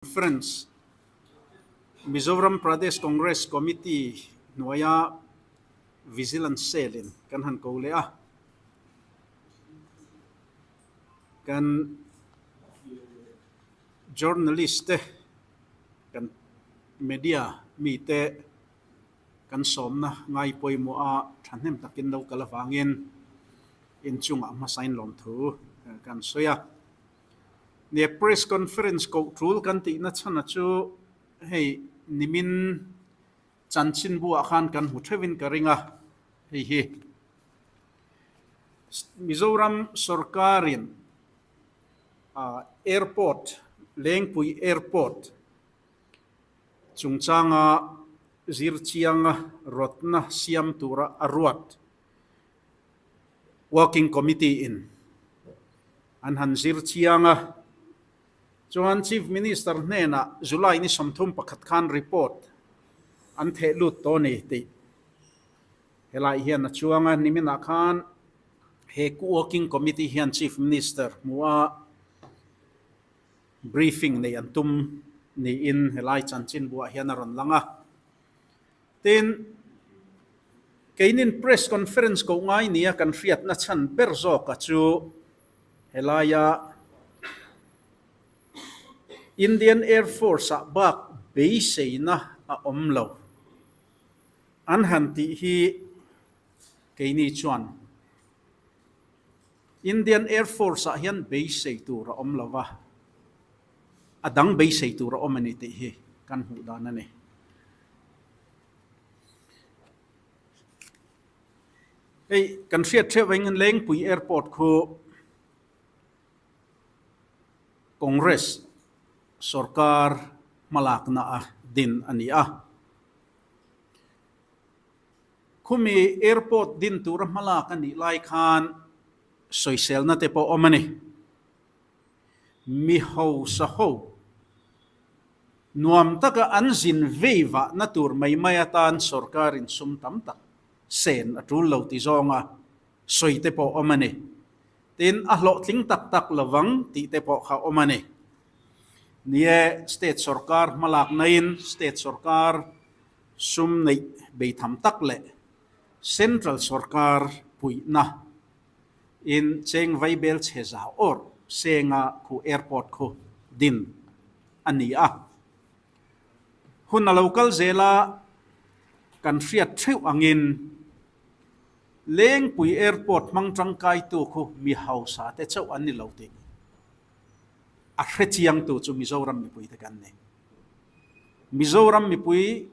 Conference, Mizoram Pradesh Congress Committee hnuaia Vigilance Cell in kan han ko leh a. Kan journalist te, kan media mite kan sawmna ngai pawimawh a thahnem takin lo kal avangin inchungah hmasain lawmthu kan sawi a. Nia press conference koh tul kan tihna chhana chu hei nimin chanchin buah khan kan hmu theuhin ka ring a, hei hi Mizoram sorkarin airport Lengpui airport chungchanga zirchianga rawtna siam tura a ruat Working Committee in an han zir chiang a, chuan Chief Minister hnenah July ni 31 khan report an theh lut tawh a ni tih helai hian a chuang a, niminah khan he Working Committee hian Chief Minister hmuh a briefing neih an tum niin helai chanchinbuah hian a rawn lang a. Tin, keinin press conference koh ngai nia kan hriatna chhan ber zawka chu helaia Indian Air Force-ah bak beiseina a awm lo. An han tih hi keini chuan Indian Air Force-ah hian beisei tur a awm lo va, a dang beisei tur a awm a ni tih hi kan hmuh dan a ni. Hei kan hriat theuh veng Lengpui Airport khu Congress sorkar hmalakna a din a ni a. Khumi airport din tura hmalak a nih lai khan sawiselna te pawh awm a ni. Mi hausa ho nuam taka an zin vei vahna tur mai mai atan sorkarin sum tam tak sen a tul lo ti zawnga sawi te pawh awm a ni. Tin, a hlawhtling tak tak lovang tih te pawh kha awm a ni. Ni e, state sorkar hmalak naiin state sorkar sum neih beitham tak leh central sorkar puihna in cheng vaibel chhe za awr senga khu airport khu din a ni a. Hun a lo kal zel a, kan hriat theuh angin Lengpui airport hmang tangkaitu khu mi hausa te chauh an ni lo tih a hre chiangtu chu Mizoram mipui te kan ni. Mizoram mipui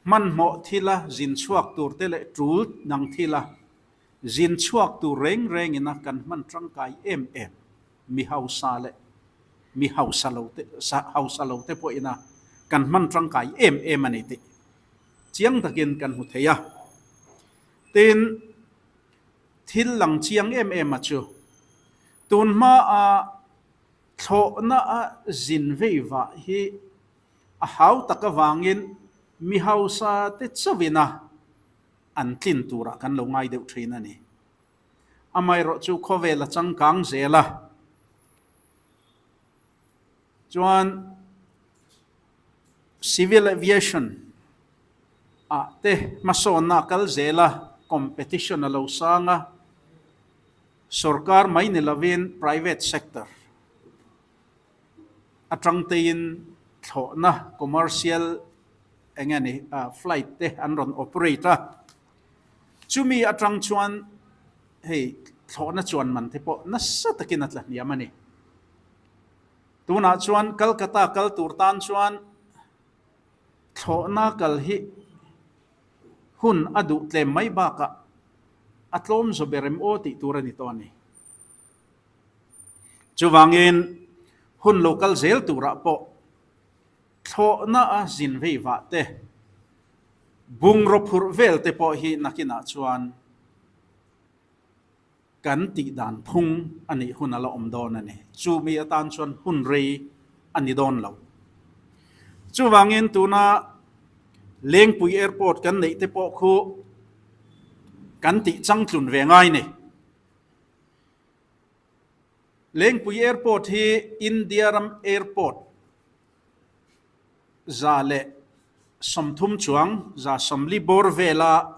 hmanhmawh thila zin chhuak tur te leh tul dang thila Zin chhuak tur reng rengin a kan hman tangkai em em, mi hausa leh mi hausa lo te hausa lo te pawhin a kan hman tangkai em em a ni tih chiang takin kan hmu thei a. Tin, thil lang chiang em em a chu tun hmaa thlawhna a zin vei vah hi a hau tak avangin mi hausa te chauhin a an tlin turah kan lo ngai deuh thin a ni. Amaherawh chu khawvel a changkang zel a, chuan Civil Aviation ah te hmasawnna a kal zel a, competition a lo sang a, sorkar mai ni lovin private sector atang teiin thlawhna commercial eng nge ni flight te an rawn operate a, chumi atang chuan hei thlawhna chuan man te pawh nasa takin a tla hniam a ni. Tunah chuan Calcutta kal tur tan chuan thlawhna kal hi hun a duh tlem mai bakah a tlawm zaw ber em aw tih tur a ni tawh a ni. Chuvangin hun lo kal zel turah pawh Thlawhna a zin vei vah te, bungraw phurh vel te pawh hi nakinah chuan kan tih dan phung a nih hun a la awm dawn a ni. Chumi atan chuan hun rei a ni dawn lo. Chuvangin tuna Lengpui Airport kan neih te pawh khu kan tih changtlun ve ngai ni. Lengpui Airport hi India ram airport. 130 chuang, 140 bawr vela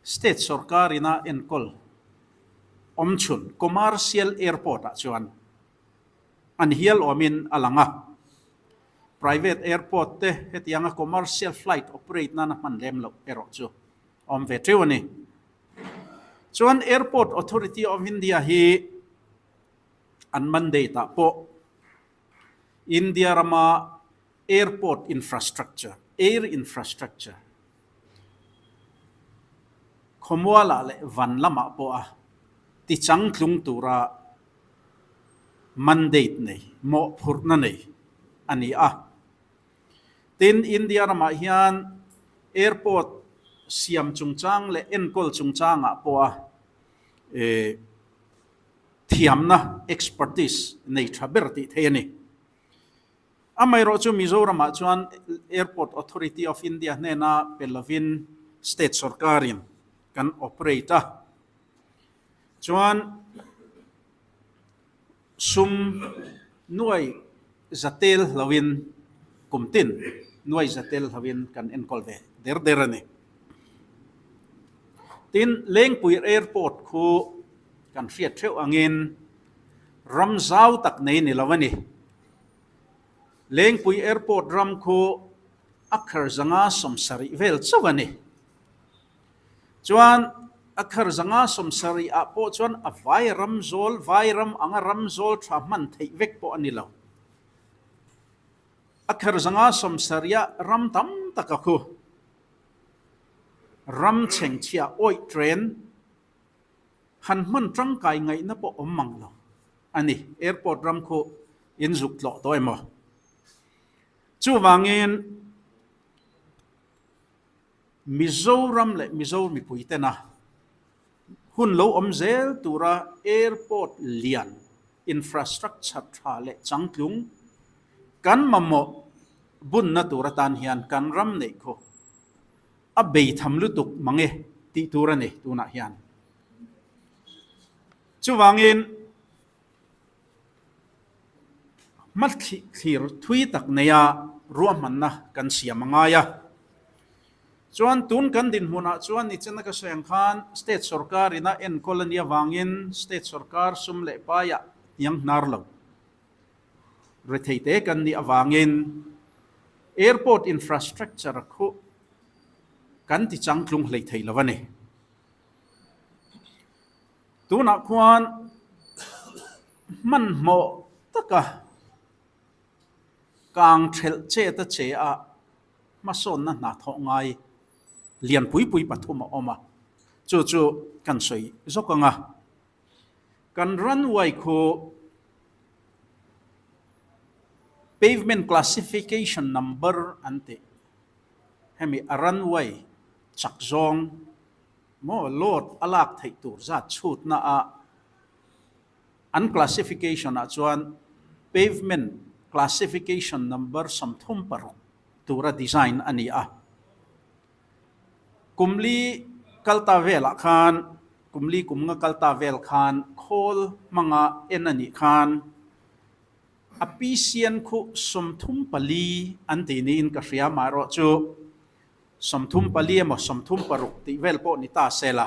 state sorkar ina enkawl awmchhun commercial airport ah chuan an hial awmin a lang a. Private airport te hetianga commercial flight operate nana hman lem loh erawh chu a awm ve teuh a ni. Chuan Airport Authority of India hi an mandate ah pawh India rama airport infrastructure, air infrastructure, khawmualah leh van lamah pawha tichangtlung tura mandate nei, mawhphurhna nei a ni a. Tin, India ramah hian airport siam chungchang leh enkawl chungchangah pawha thiamna, expertise, nei tha ber tih theih a ni. Amaherawh chu Mizoramah chuan Airport Authority of India hnena pe lovin state sorkarin kan operate a. Chuan sum nuai za tel hloin kum tin nuai za tel hloin kan enkawl ve der der a ni. Tin, Lengpui Airport khu kan hriat theuh angin ram zau tak nei ni lo a ni. Lengpui Airport ram khu a khar zanga 70 vel chauh a ni. Chuan a khar zanga 70 ah pawh chuan a vai ram zawl, vai ram anga ram zawl tha hman theih vek pawh a ni lo. A khar zanga 70 ah ram tam tak a khu. Ram chhengchhia awih train han hman tangkai ngaihna pawh awm mang lo a ni. Airport ram khu in zuk tlawh tawh emaw? Chuvangin Mizoram leh Mizo mipui tena hun lo awm zel tura airport lian infrastructure tha leh changtlung kan mamawh bunna tur atan hian kan ram neih khu a bei tham lutuk mang e tih tur a ni tunah hian. Chuvangin hma thlir thui tak neia ruahmanna kan siam a ngai a. Chuan tun kan dinhmunah chuan nichina ka sawi ang khan state sorkar ina enkawl a nih avangin state sorkar sum leh paiah hniang hnar lo. Retheite kan nih avangin airport infrastructure khu kan ti changtlung hlei thei lo a ni. Tunah khuan hmanhmawh taka kang thelh chet a che a hmasawnna hna thawh ngai lian pui pui pathum a awm a, chu chu kan sawi zawk ang a. Kan runway khu pavement classification number an tih hemi a runway chak zawng maw load a lak theih tur zat chhutna a an classification ah chuan pavement classification number 36 tura design a ni a. Kum li kal ta velah khan, kum li kum nga kal ta vel khan khawl hmanga en a nih khan a PCN khu 34 an ti niin ka hria amaherawh chu 34 emaw 36 tih vel pawh ni ta se la,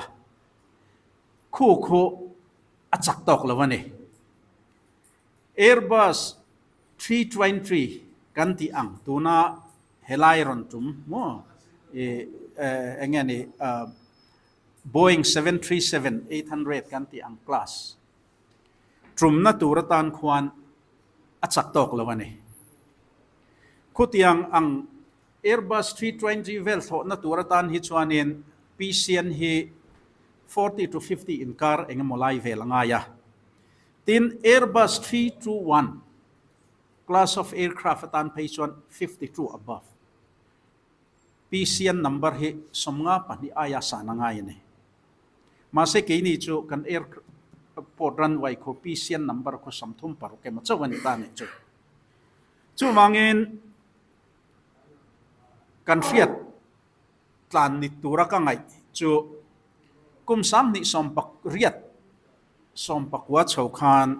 khu khu a chak tawk lo a ni. Airbus 320 kan tih ang tuna Helai rawn tum maw i eng nge ni Boeing 737-800 kan tih ang class tumna tur atan khuan a chak tawk lo a ni. Khutiang ang Airbus 320 vel thlawhna tur atan hi chuanin PCN hi 40 to 50 inkar eng emaw lai vel a ngai a. Tin, Airbus 321 Class of aircraft atan phei chuan 52 above. PCN number hi 52 aia san a ngai a ni. Mahse keini chu kan airport runway khu PCN number khu 36 emaw chauh a ni ta nih chu. Chuvangin kan hriat tlan ni tura ka ngaih chu kum 2018 19 chho khan.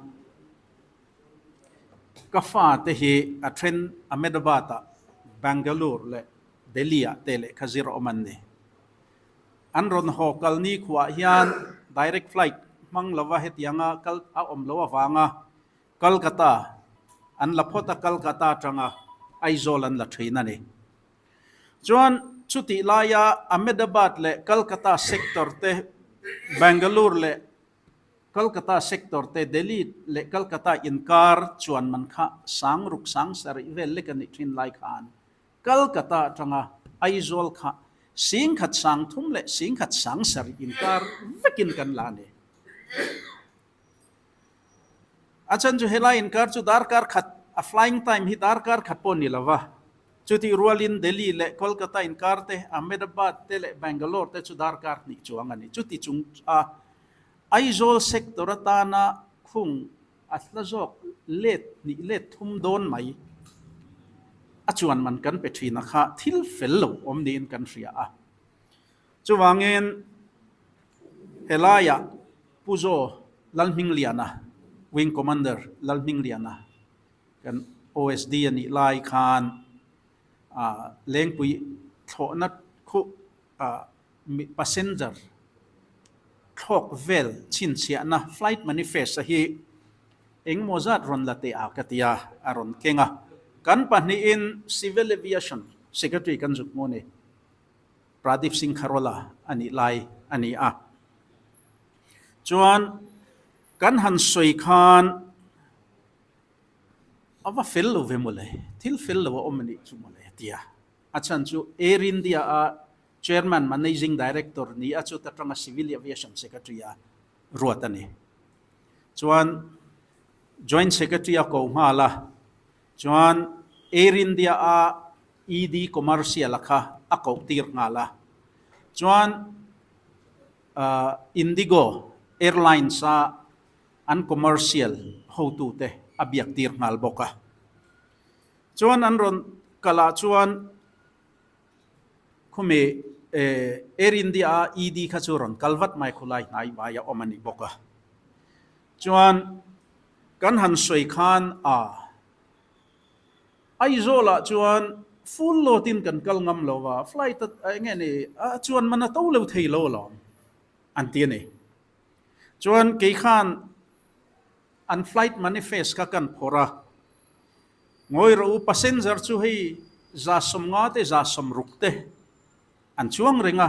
Ka fate hi a then Ahmedabad-ah, Bangalore leh Delhi-ah te lehkha zir awm an ni. An rawn haw kal ni khuah hian direct flight hmang lova hetianga kal a awm loh avanga Kolkata an la phawt a, Kolkata atanga Aizawl an la thin a ni. Chuan chutih laia Ahmedabad leh Kolkata sector te, Bangalore leh Kolkata sector te, Delhi leh Kolkata inkar chuan man kha sang ruk sang sarih vel lek a nih thin lai khan Kolkata atanga Aizawl kha singkhat sang thum leh singkhat sang sarih inkar vekin kan la a ni. A chhan chu helai inkar chu darkar khat, a flying time hi darkar khat pawh ni lova, chutih rualin Delhi leh Kolkata inkar te, Ahmedabad te leh Bangalore te chu darkar hnih chuang a ni. Chuti chung a Aizawl sector atana khung a hla zawk let hnih let thum dawn mai a chuan man kan pe thin a kha thil fel lo awm niin kan hria a. Chuvangin helaiah Pu Zaw Lalhmingliana, Wing Commander Lalhmingliana kan OSD a nih lai khan Lengpui thlawhna khuh passenger thlawk vel chhinchhiahna flight manifest a hi engemaw zat rawn la teh a ka ti a, a rawn keng a. Kan pahnihin Civil Aviation Secretary kan zuk maw ni? Pradeep Singh Kharola a nih lai a ni a. Chuan kan han sawi khan a va fel lo ve mawle, thil fel lo a awm a nih chu mawle a ti a. A chhan chu Air India a Chairman, Managing Director ni a chuta tanga Civil Aviation Secretary a ruat a ni. Chuan Joint Secretary a ko nghal a, chuan Air India a ED Commercial a kha a koh tir nghal a. Chuan Indigo Airlines a an commercial hotute a biak tir nghal bawk a. Chuan an rawn kalah chuan khumi Air India a ED kha chu rawn kal vat mai khulai hnai vai a awm a ni bawk a. Chuan kan han sawi khan a Aizawlah chuan full load in kan kal ngam lo va, flight a eng nge ni a chuan man a to lo thei lo alawm an ti a ni. Chuan kei khan an flight manifest kha kan phawrh a, ngawi rawh u passenger chu hei 150 te 160 te an chuang reng a,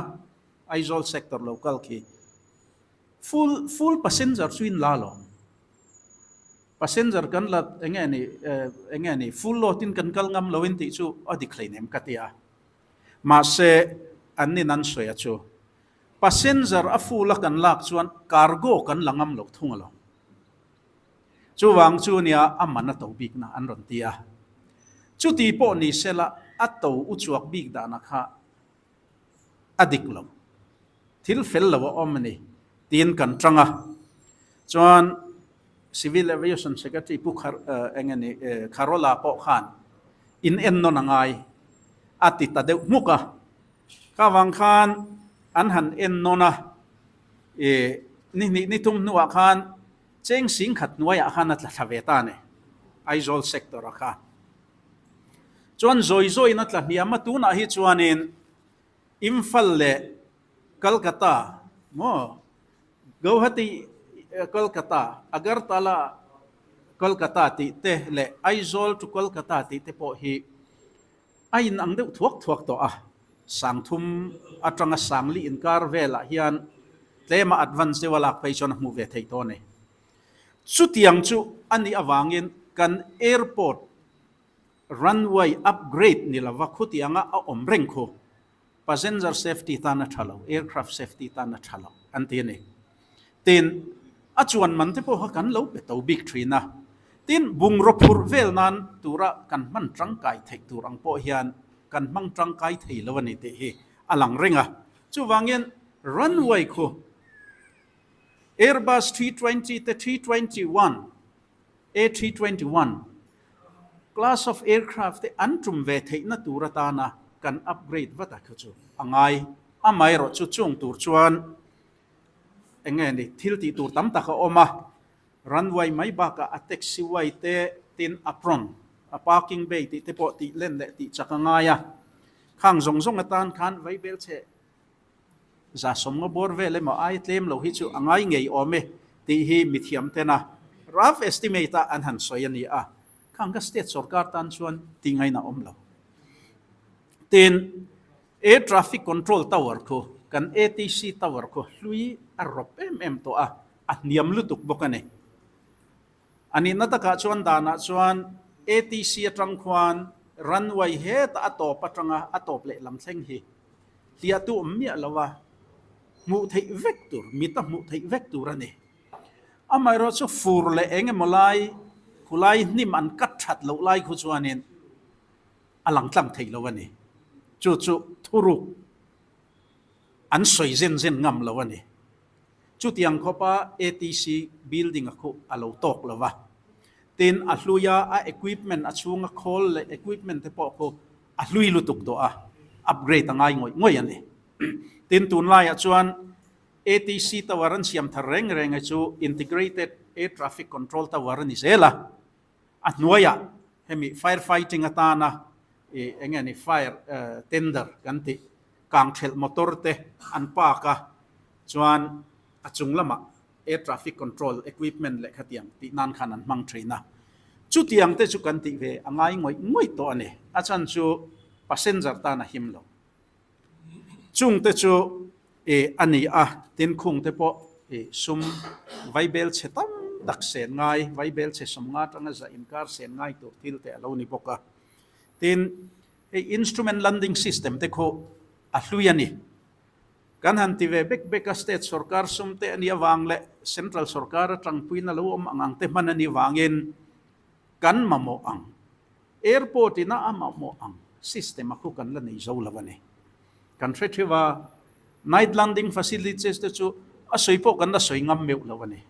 Aizawl sector lo kal khi full full passenger chu in la alawm. Passenger kan la eng nge ni eng nge ni full load in kan kal ngam lo in tih chu a dik hleinem ka ti a. Mahse an nin an sawi a chu passenger a full a kan lak chuan cargo kan la ngam lo thung alawm. Chuvang chu nia a man a to bik na an rawn ti a. Chuti pawh ni sela a to uchuak bik dahna kha a dik lo, thil fel lo a awm a ni tiin kan tang a. Chuan Civil Aviation Secretary Pu eng nge ni Kharola pawh khan in en nawn a ngai a ti ta deuh hmuk a. Kha vang khan an han en nawn a, ih ni hnih ni thum hnuah khan cheng sing khat hnuaiah khan a tla thla ve ta a ni, Aizawl sector a kha. Chuan zawi zawiin a tla hniam a, tunah hi chuanin Imphal leh Kolkata maw Guwahati Kolkata, Agartala Kolkata tih te leh Aizawl to Kolkata tih te pawh hi a inang deuh thuak thuak tawh a, sangthum atanga sangli inkar velah hian tlema advance deuh a lak phei chuan a hmuh ve thei tawh a ni. Chutiang chu a nih avangin kan airport runway upgrade ni lova khutianga a awm reng khu passenger safety tan a tha lo, aircraft safety tan a tha lo an ti a ni. Tin, a chuan man te pawh kha kan lo pe to bik thin a. Tin, bungraw phurh vel nan tura kan hman tangkai theih tur ang pawh hian kan hmang tangkai thei lo a ni tih hi a lang reng a. Chuvangin runway khu Airbus 320 te 321, A321, class of aircraft te an tum ve theihna tur atana kan upgrade vat a kha chu a ngai. Amaherawh chu chung tur chuan eng nge ni thil tih tur tam tak a awm a, runway mai bakah a taxiway te. Tin, apron, a parking bay tih te pawh tih len leh tih chak a ngai a. Khang zawng zawng atan khan vaibelchhe 150 bawr vel emaw ai tlem lo hi chu a ngai ngei awm e tih hi mithiam tena rough estimate a an han sawi a ni a. Khang ka state sorkar tan chuan tih ngaina awm lo. Tin, Air Traffic Control Tower khu kan ATC Tower khu hlui a rawp em em tawh a, a hniam lutuk bawk a ni. A nihna takah chuan danah chuan ATC atang khuan runway hetah a tawp atanga a tawp leh lam thleng hi hliahtu awm miah lo a, hmuh theih vek tur, mita hmuh theih vek tur a ni. Amaherawh chu fur leh eng emaw lai, khulai hnim an cut that loh lai khu chuanin a lang tlang thei lo a ni. Chu chu thuruk an sawi zen zen ngam lo a ni. Chutiang khawpa ATC building a khuh a lo tawk lo va. Tin, a hlui a, a equipment a chhunga khawl leh equipment te pawh khu a hlui lutuk tawh a, upgrade a ngai ngawih ngawih a ni. Tin, tunlaiah chuan ATC tower an siam thar reng reng hi chu Integrated Air Traffic Control Tower a ni zel a. A hnuaiah hemi fire fighting atana ih eng nge ni fire tender kan tih kangthelh motor te an park a chuan a chung lamah air traffic control equipment leh khatiang tih nan khan an hmang thin a. Chutiang te chu kan tih ve a ngai ngawih ngawih tawh a ni. A chhan chu passenger tan a him lo. Chung te chu ih a ni a, tin khung te pawh ih sum vaibel chhe tam tak sen ngai, vaibel chhe 50 atanga za inkar sen ngai tur thil te a lo ni bawk a. Tin, hei instrument landing system te khu a hlui a ni. Kan han ti ve bek bek a, state sorkar sum te a nih avang leh central sorkar atangpuina lo awm ang ang te hman a nih vangin kan mamawh ang. Airport ina a mamawh ang system a khu kan la nei zo lo a ni. Kan hre theuh a, night landing facilities te chu a sawi pawh kan la sawi ngam meuh lo a ni.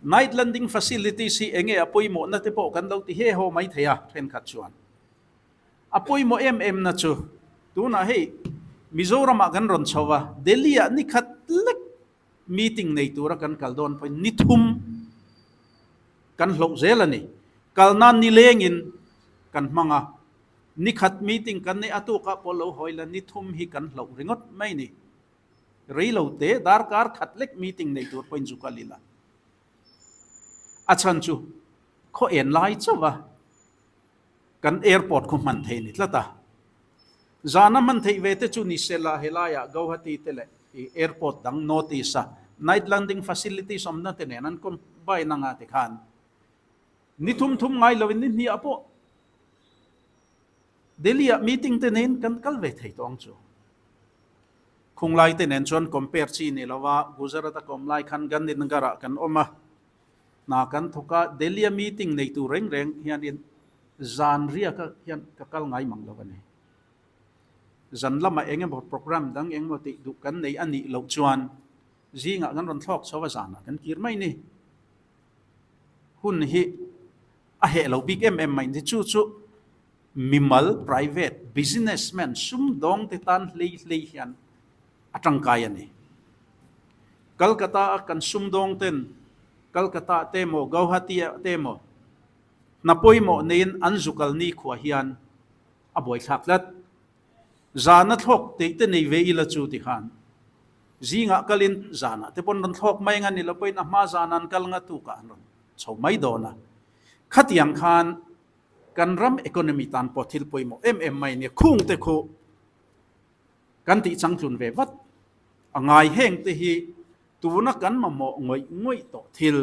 Night landing facilities hi enge a pawimawhna te pawh kan lo ti he haw mai thei a thenkhat chuan. A pawimawh em em na chu tunah hei Mizoramah kan rawn chho a, Delhi ah ni khat lek meeting nei tura kan kal dawn pawhin ni thum kan hloh zel a ni. Kal nan nilengin kan hmang a, ni khat meeting kan neih a tukah pawh lo hawi la ni thum hi kan hloh ringawt mai ni. Rei lo te darkar khat lek meeting nei tur pawhin zu kal ila. A chhan chu khaw en lai chauh a. Kan airport khu hman thei a ni tlat a. Zana hman theih ve te chu ni sela helaiah Guwahati te leh i airport dang North East a night landing facilities awmna te nen an combine anga tikhan ni thum thum ngai loin ni hniah pawh Delhi ah meeting te nen kan kal ve thei tawh ang chu. Khunglai te nen chuan compare chi ni lova Gujarat a ka awm lai khan Gandhinagar ah kan awm a. Hna kan thawk a, Delhi-a meeting nei tur reng reng hianin zan riaka hian ka kal ngai mang lo a ni. Zan lamah eng emaw program dang eng emaw tih duh kan nei a nih loh chuan zingah kan rawn thlawk chho a, zanah kan kir mai ni. Hun hi a heh lo bik em em mai ni. Chu chu mimal, private, businessman, sumdawng te tan hlei hlei hian a tangkai a ni. Calcutta a kan sumdawng ten Calcutta te emaw Gauhati ah te emaw hna pawimawh neiin an zukal nikhua hian a buaithlak tlat. Zana thlawk teih te nei ve ila chu ti khan zingah kalin zanah te pawn rawn thlawk mai anga ni lo pawhin a hma zana an kal nga tukah an rawn chho mai dawn a. Khatiang khan kan ram economy tan pawh thil pawimawh em em mai nia khung te khu Kan tih changtlun ve vat a ngai. Heng te hi tuna kan mamawh ngawih ngawih tawh thil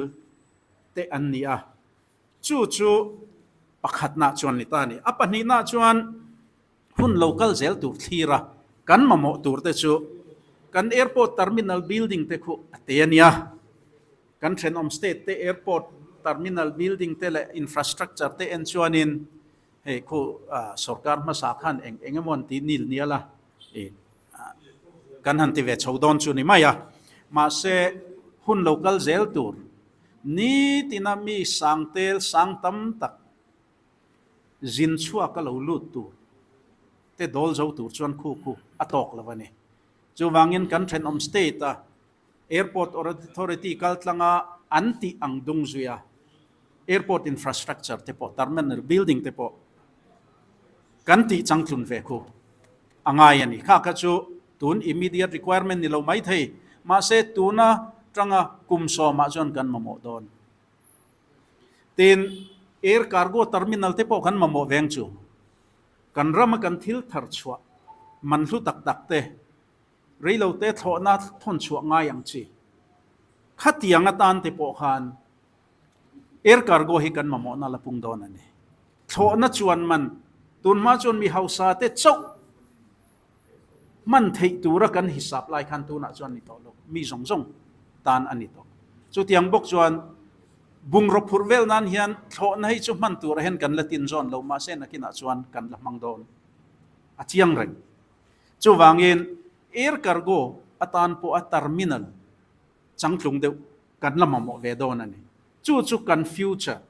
te an ni a, chu chu pakhatna chuan ni ta a ni. A pahnihna chuan hun lo kal zel tur thlir a, kan mamawh tur te chu kan airport terminal building te khu a te a nia. Kan thenawm state te airport terminal building te leh infrastructure te en chuanin Hei khu sorkar hmasa khan eng eng emaw an ti nil nial a, i kan han ti ve chho dawn chu ni mai a. Mahse hun lo kal zel tur nitina mi sang tel sang tam tak zin chhuak a lo lut tur te dawl zo tur chuan khu khu a tawk lo a ni. Chuvangin kan thenawm state a airport authority kal tlanga an tih ang dung zui a. Airport infrastructure te pawh, terminal building te pawh kan tih changtlun ve khu a ngai a ni. Kha kha chu tun immediate requirement ni lo mai thei, mahse tuna tanga kum sawmah chuan kan mamawh dawn. Tin, air cargo terminal te pawh kan mamawh veng chu. Kan rama kan thil thar chhuah man hlu tak tak te, reilote thlawhna thawn chhuah ngai ang chi. Khatiang atan te pawh khan Air cargo hi kan mamawhna la pung dawn a ni. Thlawhna chuan man, tunhma chuan mi hausa te chauh hman theih tura kan hisap lai khan tunah chuan ni tawh lo, mi zawng zawng tan a ni tawh. Chutiang bawk chuan bungraw phurh vel nan hian thlawhna hi chu hman turah hian kan la tin zawn lo, mahse nakinah chuan kan la hmang dawn a chiang reng. Chuvangin air cargo atan pawha terminal changtlung deuh kan la mamawh ve dawn a ni. Chu chu kan future,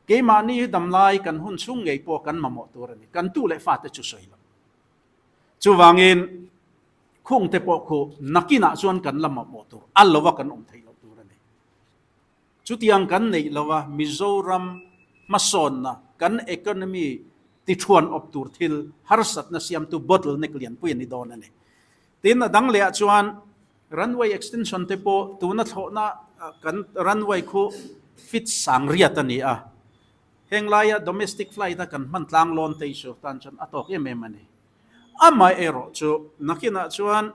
keimahni hi damlai kan hun chhung ngei pawh kan mamawh tur a ni. Kan tu leh fate chu sawi lo. Chuvangin khungte pawh khu nakinah chuan kan la mamawh tur, a lova kan awm theih loh tur a ni. Chutiang kan neih lova Mizoram hmasawnna, kan economy tithuan awp tur thil harsatna siamtu bottleneck lianpui a ni dawn a ni. Tin, a dang lehah chuan Runway extension te pawh tuna thlawhna kan runway khu fit sang riat a ni a, heng laia domestic flight a kan hman tlang lawn te chu tan chuan a tawk em em a ni. Amaherawh chu nakinah chuan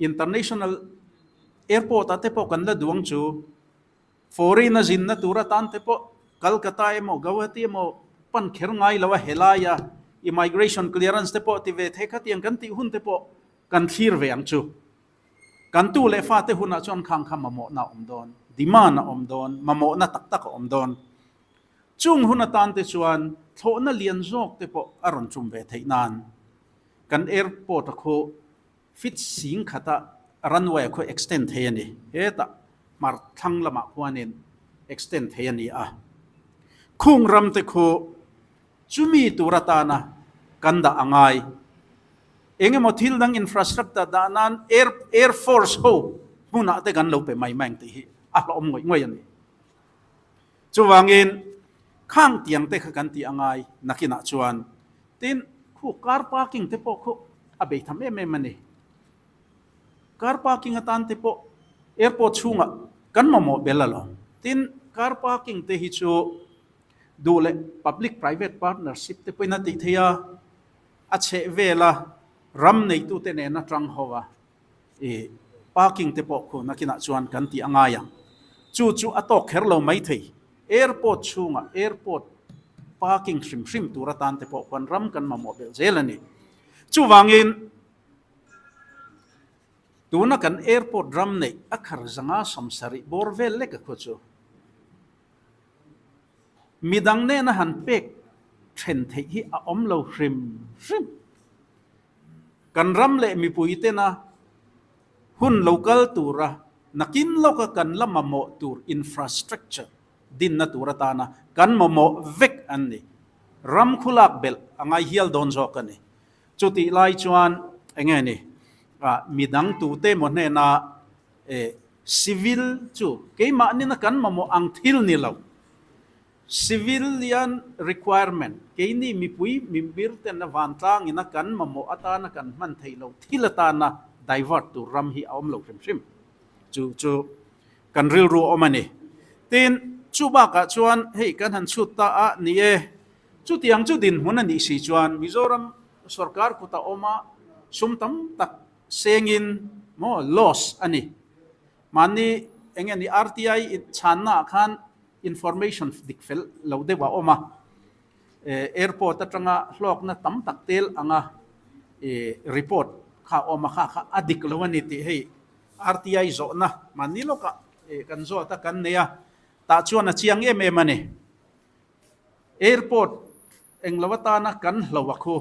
international airport ah te pawh kan la duang chu foreign a zinna tur atan te pawh Calcutta emaw Guwahati emaw pan kher ngai lo a helaia immigration clearance te pawh ti ve thei khatiang kan tih hun te pawh Kan thlir ve ang chu. Kan tu leh fate hunah chuan khang kha mamawhna a awm dawn, demand a awm dawn, mamawhna tak tak a awm dawn. Chung hun atan te chuan thlawhna lian zawk te pawh a rawn tum ve theih nan kan airport a khu fit sing khata runway a khu extend thei a ni. Hetah hmar thlang lamah khuanin extend thei a ni a. Khung ram te khu Chumi tur atana kan dah a ngai. Eng emaw thil dang infrastructure dah nan Air Air Force ho hmunah te kan lo pe mai mai ang tih hi a hlawhawm ngawih ngawih a ni. Chuvangin khang tiang te kha kan tih a ngai nakinah chuan tin khu car parking te pawh khu a bei tham em em a ni. Car parking atan te pawh airport chhungah kan mamawh bel alawm. Tin car parking te hi chu Duh leh Public Private Partnership te pawhin a tih theih a, a chheh vela ram neitute nena tang ho a, ih parking te pawh khu nakinah chuan kan tih a ngai ang. Chu chu a tawk kher lo mai thei. Airport chhungah airport parking hrim hrim tur atan te pawh khuan ram kan mamawh belh zel a ni. Chuvangin tuna kan airport ram neih a khar zanga 70 bawr vel lek a khu chu. Midang nena han pek then theih hi a awm lo hrim hrim. Kan ram leh mipui tena hun lo kal tura nakin lawka kan la mamawh tur infrastructure dinna tur atana kan mamawh vek an ni. Ram khulak belh a ngai hial dawn zawk a ni. Chutih lai chuan enge ni midang tute emaw hnena Civil chu keimahnin a kan mamawh ang thil ni lo. Civilian requirement, keini mipui mimir ten a vantlangin a kan mamawh atana kan hman theih loh thil atana divert tur ram hi a awm lo hrim hrim. Chu chu kan rilru a awm a ni. Tin, chu bakah chuan hei kan han chhut ta a ni e, chutiang chu dinhmun a nih si chuan Mizoram sorkar kut a awm a, sum tam tak Sengin maw loss a ni. Mahni eng nge ni RTI chhanna ah khan information dik fel lo deuh a awm a. Airport atanga hlawkna tam tak tel anga report kha a awm a, kha kha a dik lo a ni tih hei RTI zawhna mahni lawkah kan zawt a kan nei a, tah chuan a chiang em em a ni. Airport eng lo atana kan hlo a khu.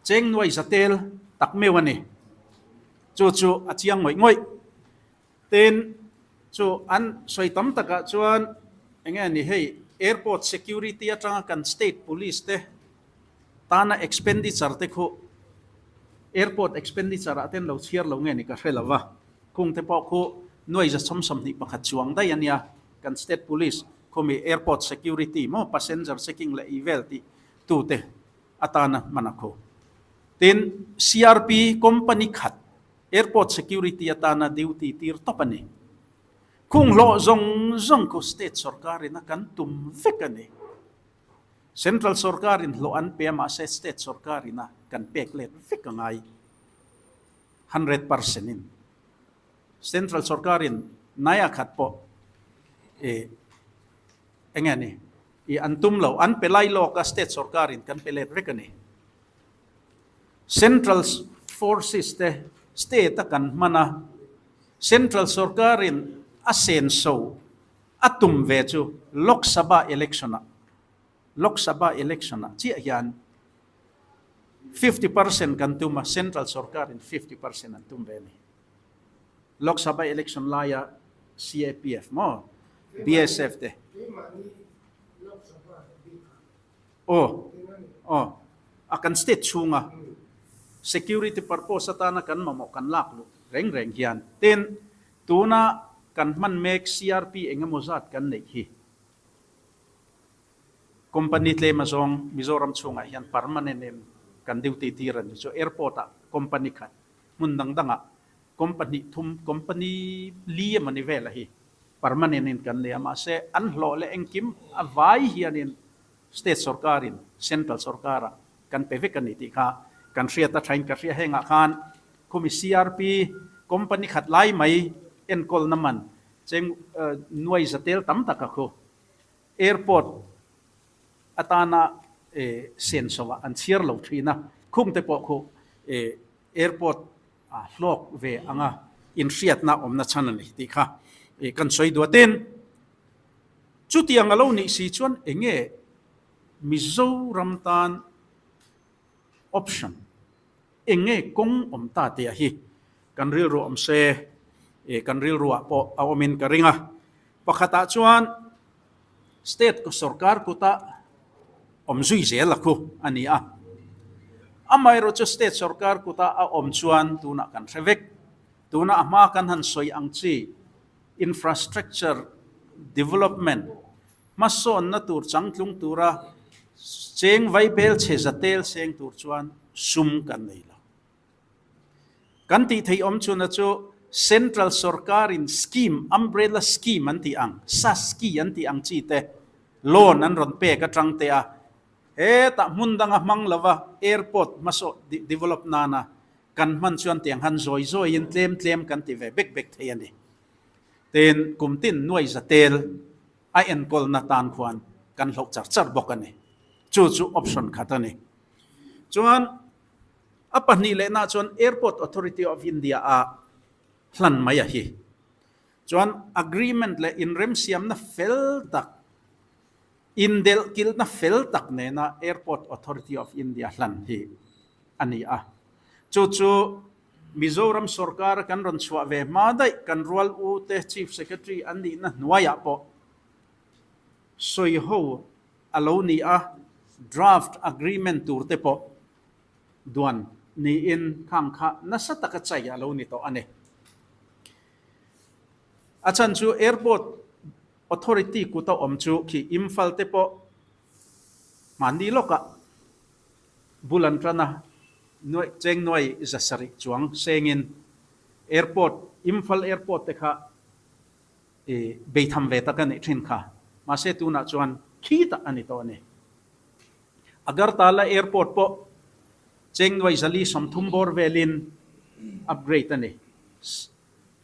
Cheng nuai za tel tak meuh a ni. Chu chu a chiang ngawih ngawih. Tin, chu an sawi tam takah chuan eng nge ni hei airport security atanga kan state police te tana expenditure te khu airport expenditure ah ten lo chhiar lo nge ni ka hre lo va. Khung te pawh khu Nuai 121 chuang daih a nia. Kan State Police khawmi Airport Security maw Passenger Checking leh ih vel tih tute atana hman a kho. Tin, CRP company khat Airport Security atana duty tir tawp a ni. Khung hlawh zawng zawng khu State sorkarin a kan tum vek a ni. Central sorkarin hlawh an pe a mahse State sorkarin a kan pek let vek a ngai 100% in. Central sorkarin naya khat pawh ih eng nge ni ih an tum lo, an pe lai lawk a State sorkarin kan pe let vek a ni. Central forces te state a kan hman a, Central sorkarin a senso a tum ve chu Lok Sabha election ah Lok Sabha election ah chiah hian 50% kan tum a, Central sorkarin 50% an tum ve a ni. Lok Sabha election laia CAPF maw BSF te. Aw, aw, a kan state chhunga security purpose atana kan mamawh kan lak luh reng reng hian tin tuna kan hman mek CRP engemaw zat kan neih hi company tlem azawng Mizoram chhungah hian permanent in kan duty tir a ni chu airport ah company khat hmun dang dangah company thum company li emawni vel a hi permanent in kan nei a mahse an hlawh leh engkim a vai hianin state sorkarin central sorkarah kan pe vek a ni tih kha kan hriat a thain ka hria hengah khan khumi CRP company khat lai mai enkawlna man cheng nuai zatel tam tak a khu airport atana senso ah an chhiar lo thin a khungte pawh khu airport a hlawk ve anga inhriatna awmna chhan a ni tih kha kan sawi duatin chutiang a lo nih si chuan eng nge Mizoram tan option eng nge kawng awm ta tih hi kan rilru awm se kan rilruah pawh a awmin ka ring a. Pakhatah chuan State sorkar kuta awm zui zel a khu a ni a. Amaherawhchu State sorkar kuta a awm chuan tunah kan hre vek. Tuna a hma kan han sawi ang chi infrastructure development hmasawnna tur changtlung tura cheng vaibel chhe zatel seng tur chuan sum kan nei lo. Kan tih theih awm chhuna chu Central sorkarin scheme, umbrella scheme an tih ang, SASCI an tih ang chi te loan an rawn pek atang te a, hetah hmun danga hmang lova airport hmasaw develop nana kan hman chuan tiang han zawi zawiin tlem tlem kan ti ve bek bek thei a ni. Tin, kum tin nuai zatel a enkawlna tan khuan kan hloh char char bawk a ni. Chu chu option khat a ni. Chuan A pahnih lehna chuan Airport Authority of India ah hlan mai a hi. Chuan agreement leh inremsiamna fel tak, indelhkilhna fel tak nena Airport Authority of India hlan hi a ni a. Chu chu Mizoram sorkara kan rawn chhuah ve hma daih kan rual u te Chief Secretary an nihna hnuaiah pawh sawiho a lo ni a, draft agreement tur te pawh duan niin khang kha nasa taka chai a lo ni tawh a ni. A chhan chu Airport Authority kuta awm chu khi Imphal te pawh hmanni lawkah bul an tan a, nuai cheng nuai 700 chuang sengin Airport, Imphal Airport te kha i beitham ve tak a nih thin kha. Mahse tunah chuan khitah a ni tawh a ni. Agartala Airport pawh cheng nuai 430 bawr velin upgrade a ni.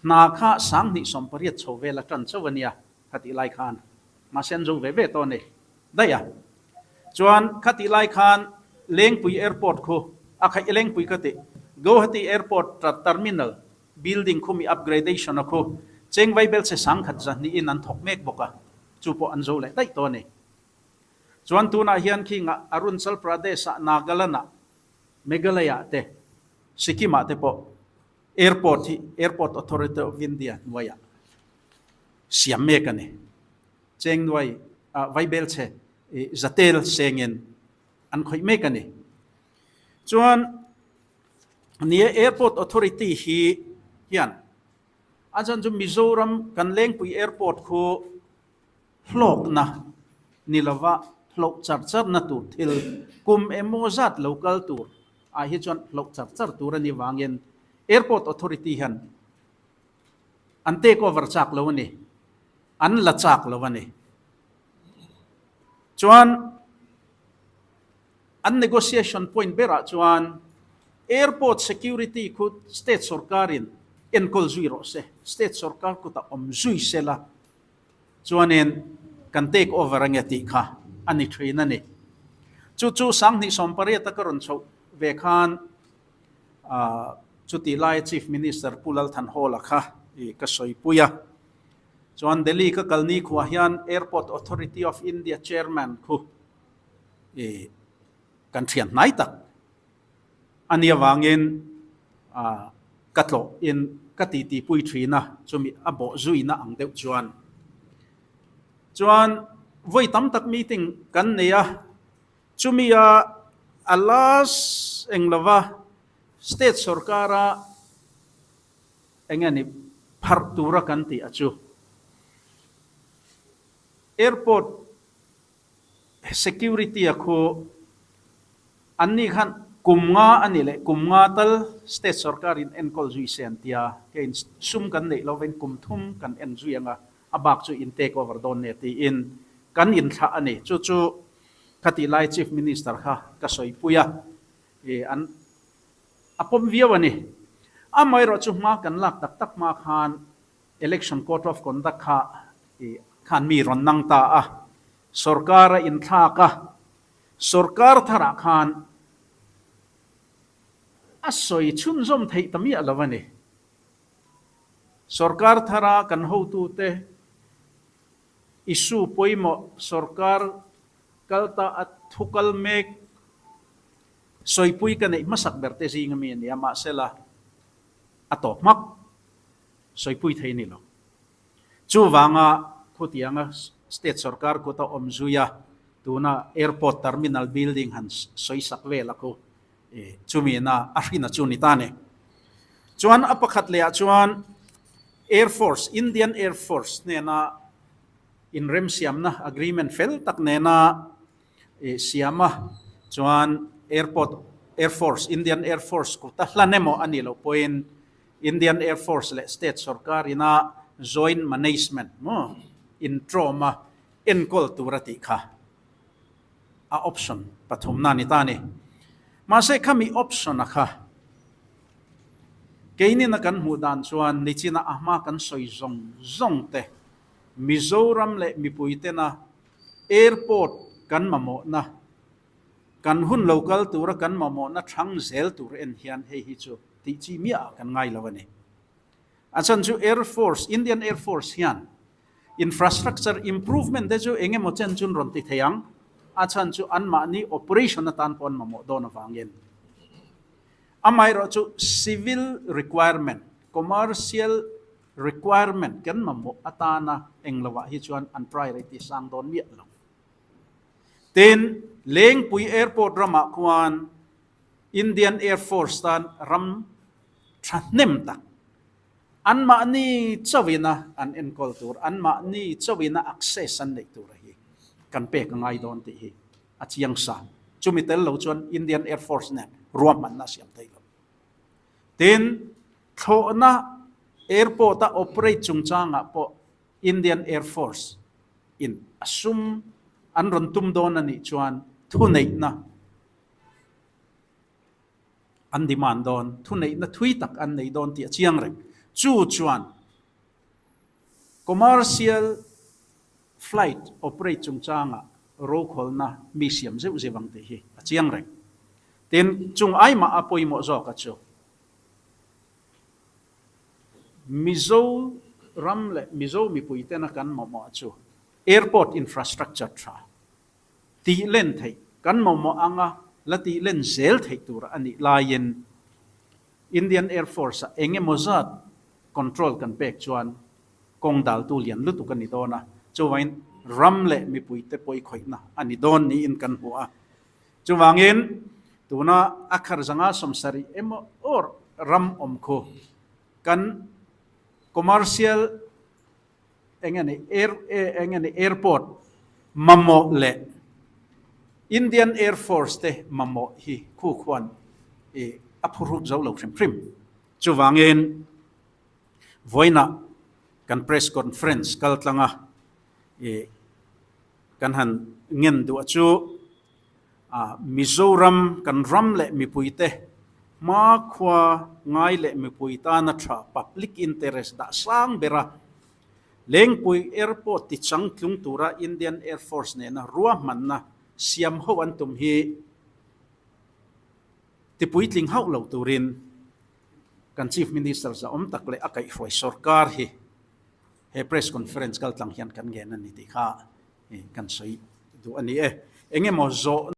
Hna kha 2018 chho vel a tan chauh a nia khatih lai khan. Mahse an zo ve ve tawh a ni daih a. Chuan khatih lai khan Lengpui Airport khu a khaih Lengpui ka tih Guwahati Airport Terminal building khumi upgradation a khu cheng vaibelchhe 1200 in an thawk mek bawk a, chu pawh an zo leh daih tawh a ni. Chuan tunah hian khingah Arunchal Pradesh-ah Nagaland-ah, Meghalaya-ah te, Sikkim-ah te pawh airport hi Airport Authority of India hnuaiah siam mek a ni. Cheng nuai vaibelchhe zatel sengin an khawih mek a ni. Chuan nia Airport Authority hi hian. A chhan chu Mizoram kan Lengpui Airport khu hlawkna ni lova hloh char charna tur thil kum emaw zat lo kal tur ah hi chuan hloh char char tur a ni vangin Airport Authority hian an take over chak lo a ni, an la chak lo a ni. Chuan an negotiation point berah chuan airport security khu state sorkarin enkawl zui rawh se, state sorkar kutah awm zui se la chuanin kan take over ange tih kha a ni thin a ni. Chu chu 2018 a ka rawn chhoh ve khan chutih laia Chief Minister Pu Lalthanhawla kha ka sawipui a. Chuan Delhi ka kal ni khuah hian Airport Authority of India Chairman khu i kan thian hnai tak a nia vangin ka tlawh in ka titi pui thin a, chumi a bawh zuina ang deuh chuan. Chuan vawi tam tak meeting kan nei a, chumi a a last eng lova state sorkara eng nge ni pharh tura kan tih a chu airport Security a khu an ni khan kum nga a ni leh kum nga tal state sorkar in enkawl zui se an tia, keiin sum kan neih lovin kum thum kan en zui anga a bak chu in take over dawn nia tiin kan inthlah a ni. Chu chu khatih lai Chief Minister kha ka sawipui a, i an a pawm viau a ni. Amaherawh chu hma kan lak tak tak hma khan Election Code of Conduct kha i khan mi rawn nang ta a, sorkar a inthlak a, sorkar tharah khan a sawi chhunzawm theih ta miah lo a ni. Sorkar thara kan hotute issue pawimawh sorkar kal ta a thu kal mek sawipui ka neih hmasak ber te zing ami a ni a, mahsela a tawp hmak. Sawipui thei ni lo. Chuvanga khutianga state sorkar kut a awm zui a, tuna airport terminal building han sawi sak vel a khu chumi na a hrin a chu ni ta ni. Chuan a pakhat leh ah chuan Air Force, Indian Air Force hnena inremsiamna agreement fel tak nena siam a, chuan airport Air Force, Indian Air Force kut a hlan emaw a nih loh pawhin Indian Air Force leh State sorkar ina Joint Management maw intrawm a enkawl tur a tih kha a option pathumna a ni ta a ni. Mahse khami option a kha keinin a kan hmuh dan chuan nichina a hma kan sawi zawng zawng te Mizoram leh mipui tena airport kan mamawhna Kan hun lo kal tura kan mamawhna thang zel tur en hian hei hi chu tih chi miah ah kan ngai lo a ni. A chhan chu Air Force, Indian Air Force hian infrastructure improvement te chu eng emaw chen chun rawn ti thei ang, a chhan chu anmahni operation atan pawh an mamawh dawn avangin. Amaherawhchu civil requirement, commercial requirement kan mamawh atana eng lovah hi chuan an priority sang dawn miah lo. Tin, Lengpui Airport ramah khuan Indian Air Force tan ram thahnem tak, anmahni chauhina an enkawl tur, anmahni chauhina access an neih tur hi kan pek a ngai dawn tih hi a chiang sa. Chumi tel lo chuan Indian Air Force nen ruahmanna a siam thei lo. Tin, thlawhna airport-a operate chungchangah pawh Indian Air Force in a sum an rawn tum dawn a nih chuan thuneihna an demand dawn, thuneihna thui tak an nei dawn tih a chiang reng. Chu chuan commercial flight operate chungchanga rokhawlna mi siam zeuh zeuh ang tih hi a chiang reng. Tin, chung aimah a pawimawh zawk a chu. Mizo ram leh Mizo mipui tena kan mamawh chu airport infrastructure tha tih len theih kan mamawh anga la tih len zel theih tur a nih laiin Indian Air Force ah eng emaw zat control kan pek chuan kawng daltu lian lutuk a ni dawn a, chuvangin ram leh mipui te pawi khawihna a ni dawn niin kan hmu a. Chuvangin tuna a khar zanga 70 emaw or ram awm khu kan Commercial eng nge air eng nge airport mamawh leh Indian Air Force te mamawh hi khu khuan i a phurhuk zo lo hrim hrim. Chuvangin vawiinah kan press conference kal tlanga i kan han ngen duh chu Mizoram kan ram leh mipuite hmakhua ngai leh mipui tana tha public interest dah sang bera Lengpui Airport ti changtlung tura Indian Air Force nena ruahmanna siam ho an tum hi tipuitling hauh lo turin kan Chief Minister zahawm tak leh a kaihhruai sorkar hi he press conference kaltlang hian kan ngen a ni tih kha kan sawi duh a ni e. Engemaw zawh.